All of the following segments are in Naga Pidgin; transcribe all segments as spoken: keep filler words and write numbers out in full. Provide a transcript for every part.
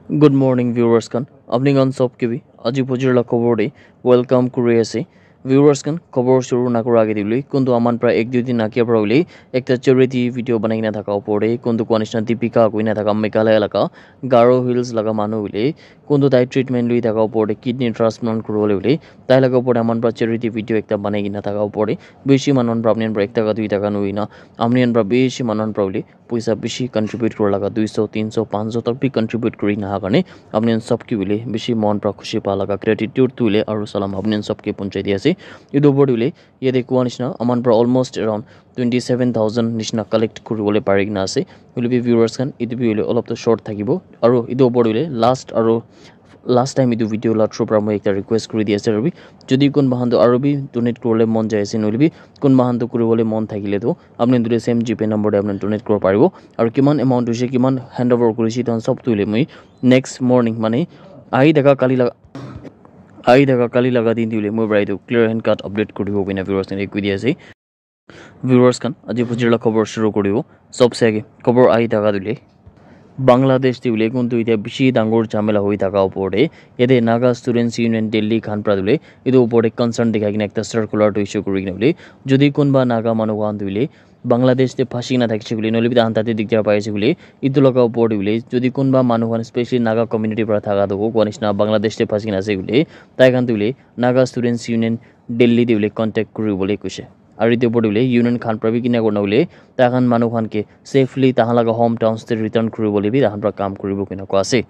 Good morning viewers khan. Apni khan sob ke bi aji bujir la khobor de welcome kuri ase. Viewers khan, khobor shuru na kura age de bole kuntu aman pra ek dui din age pra bole ekta charity video banai kena thaka opor de kuntu kua nishina Deepika koi na thaka Meghalaya laga Garo Hills laga manu bole kuntu tai treatment lui thaka opor de kidney transplant kuri bole bole tai laga opor de aman pra charity video ekta banai kena thaka opor de bishi manu khan pra apni khan pra ek taka dui taka nahoi na apni khan pra bishi manu khan pra bole poisa bishi contribute kura laga dui so, tin so, panch so tak bi contribute kuri na karne apni khan sob ke bole bishi mon pra khushi pa laga gratitude tu le aru salam apni khan sob ke punchai di ase. Etu opor te bole yate kua nishina aman pra almost around twenty seven thousand nishina collect kuri bole pari kena ase. Hoile bi viewers khan etu bi hoile olop to short thakibo aru etu opor te bole last aru last time etu video la through pra moi ekta request kuri di ase aru bi jodi kunba khan to aru bi donate kuribole mon jai ase nohoile bi kunba khan to kuribole mon thakile to apni khan etu same GPay number te apni khan donate kuribo paribo aru kiman amount hoise kiman handover kurise etu khan sob tu hoile moi next morning mane ahi thaka kali laga ahi thaka kali laga din tu hoile moi para etu clear hand card update kuri dibo koina viewers khan ke koi di ase. Viewers khan, aji bujir la khobor shuru kuri dibo. Sob se age khobor ahi thaka tu hoile Bangladesh te hoile kuntu etia bishi dangor jhamela hoi thaka opor te yate Naga Students Union Delhi khan pra tu hoile etu opor te concern dikhai kena ekta circular tu issue kuri kena hoile jodi kunba Naga manu khan tu hoile Bangladesh te phasi kena thakise koile nohoile bi tahan tate diktar pai ase koile etu laga opor te hoile jodi kunba manu khan specially Naga community pra thaka tu kua nishina Bangladesh te phasi kena ase koile tai khan tu hoile Naga Students Union Delhi te hoile contact kuri bole koise. Aru etu opor te hoile union khan pra bi kina kurina hoile tai khan manu khan ke safely tahan laga home towns te return kuri bole bi tahan pra kam kuribo koina kua ase.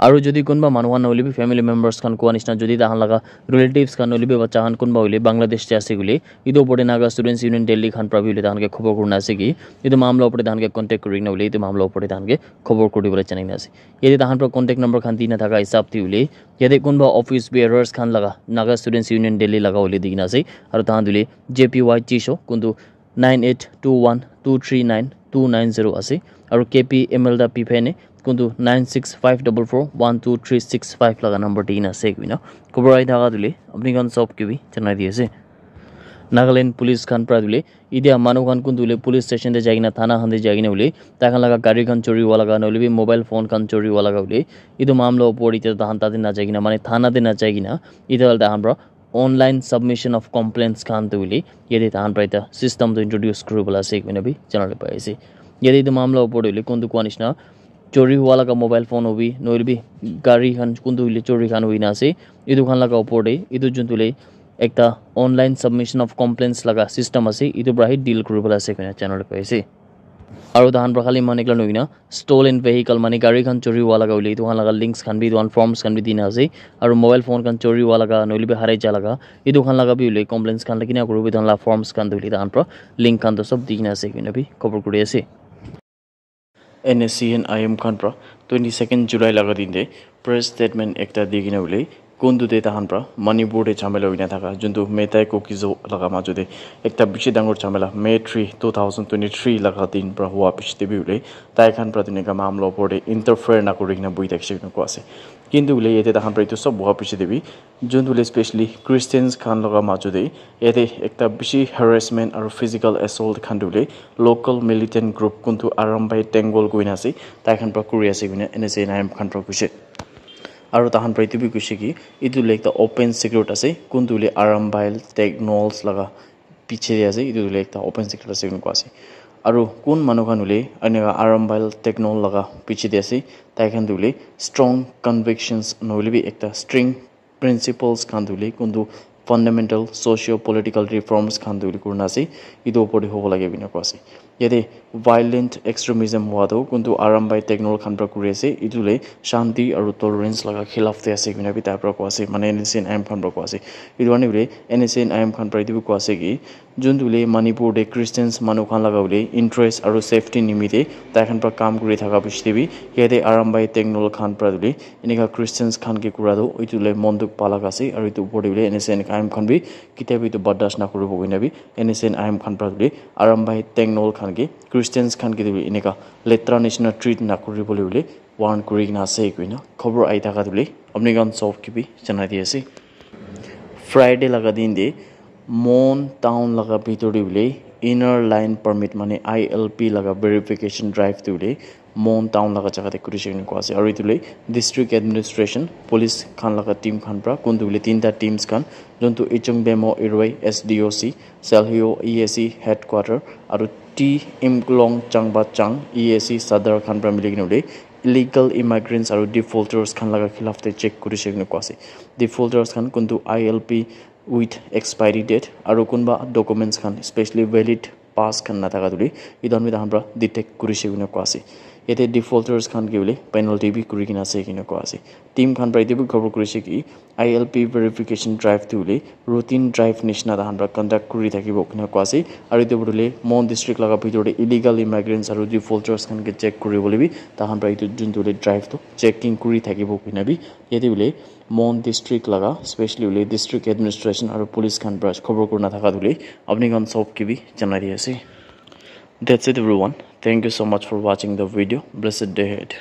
Aru jodi kunba manu khan nohoile bi family members khan kua nishina jodi tahan laga relatives khan nohoile bi bacha khan kunba hoile Bangladesh te ase koile etu opor te Naga Students Union Delhi khan pra bi hoile tahan ke khobor kurina ase ki etu mamla opor te tahan ke contact kuri kena hoile etu mamla opor te tahan ke khobor kuri dibole janai kena ase. Yate tahan pra contact number khan di na thaka hisab te hoile yate kunba office bearers khan laga Naga Students Union Delhi laga hoile di kena ase aru tahan tu hoile J P Y Tisho kuntu nine eight two one two three nine two nine zero ase aru K P Imelda Piphene kuntu nine six five double four one two three six five laga number di kena ase koina khobor ahi thaka tu hoile apni khan sob ke bi janai di ase. Nagaland police khan pra tu hoile etia manu khan kuntu hoile police station te jai kena thana khan te jai kena hoile tai khan laga gari khan chori hua laga nohoile bi mobile phone khan chori hua laga hoile etu mamla opor te tahan tate na jai kena mane thana te na jai kena etia tahan pra online submission of complaints khan tu hoile yate tahan pra ekta system tu introduce kuri bole ase koina bi janai bole pai ase. Yate etu mamla opor te hoile kuntu kua nishina chori hua laga mobile phone hobi nohoile bi gari khan kuntu hoile chori khan hoi kena ase etu khan laga opor te etu juntu hoile ekta online submission of complaints laga system ase etu pra hi deal kuri bole ase koina janai bole pai ase. Aru tahan pra khali manu ekla nohoi kena stolen vehicle mane gari khan chori hua laga hoile etu khan laga links khan bi etu khan forms khan bi di kena ase aru mobile phone khan chori hua laga nohoile bi harai ja laga etu khan laga bi hoile complaints khan likhi kena kuri bo etu khan laga forms khan tu hoile tahan pra link khan tu sob di kena ase koina bi khobor kuri ase. N S C N I M khan pra twenty second July laga din te press statement ekta di kena hoile kuntu te tahan pra Manipur te jhamela hoi kena thaka juntu Meitei Kuki-Zo laga majo te ekta bishi dangor jhamela May three, two thousand twenty-three laga din pra hua piche te bi hoile tai khan pra tu enika mamla opor te interfere na kuri kena buhi thakise koina kua ase. Kintu hoile yate tahan pra etu sob hua piche te bi juntu hoile specially Christians khan laga majo te yate ekta bishi harassment aru physical assault khan tu hoile local militant group kuntu Arambai Tenggol koina ase tai khan pra kuri ase koina N S C N I M khan pra koise. Aru tahan pra etu bi koise ki etu hoile ekta open secret ase kuntu hoile Arambai Tenggol laga piche te ase etu hoile ekta open secret ase koina kua ase. Aru kun manu khan hoile enika Arambai Tenggol laga piche te ase tai khan tu hoile strong convictions nohoile bi ekta string principles khan tu hoile kuntu fundamental socio political reforms khan tu hoile kurina ase etu opor te hobo lage koina kua ase. Yate violent extremism hua tu kuntu Arambai Tenggol khan pra kuri ase etu hoile shanti aru tolerance laga khilaf te ase koina bi tai pra kua ase mane N S C N I M khan pra kua ase. Etu karne hoile N S C N I M khan pra etu bi kua ase ki juntu hoile Manipur te Christians manu khan laga hoile interest aru safety nimite tai khan pra kam kuri thaka piche te bi yate Arambai Tenggol khan pra hoile enika Christians khan ke kura tu etu hoile mon dukh pa laga ase aru etu opor te hoile N S C N I M khan bi ketia bi etu bardash na kuri bo koina bi N S C N I M khan pra hoile Arambai Tenggol khan ke Christians khan ke tu hoile enika letra nishina treat na kuri bole hoile warn kuri kena ase koina khobor ahi thaka tu hoile apni khan sob ke bi janai di ase. Friday laga din te Mon town laga bitor te hoile inner line permit mane I L P laga verification drive tu hoile Mon town laga jaga te kurishe koina koa ase. Aru etu le district administration, police khan laga team khan pra kuntu le tinta teams khan, juntu Ichung Bemo Irwai S D O C, Salhio E A C headquarter, aru T Imklong Changba Chang E A C Sadar khan pra mili kena le illegal immigrants aru defaulters khan laga khilaf te check kurishe koina koa ase. Defaulters khan kuntu I L P with expiry date aru kunba documents khan, especially valid pass khan nathaka tuli, etu khan bi tahan pra detect kurishe koina koa ase. Yate defaulters khan ke bole penalty bi kuri kena ase koina koa ase. Team khan pra etu bi cover kurishe ki I L P verification drive tu bole routine drive nishina tahan pra conduct kuri thakibo koina koa ase. Aru etu bole Mon district laga bitor te illegal immigrants aru defaulters khan ke check kuri bole bi tahan pra etu juntu le drive tu checking kuri thakibo koina bi yate bole Mon district laga, especially bole district administration aru police khan pra cover kurina thaka tuli apni khan sob ke bi janai di ase. That's it, everyone. Thank you so much for watching the video. Blessed day ahead.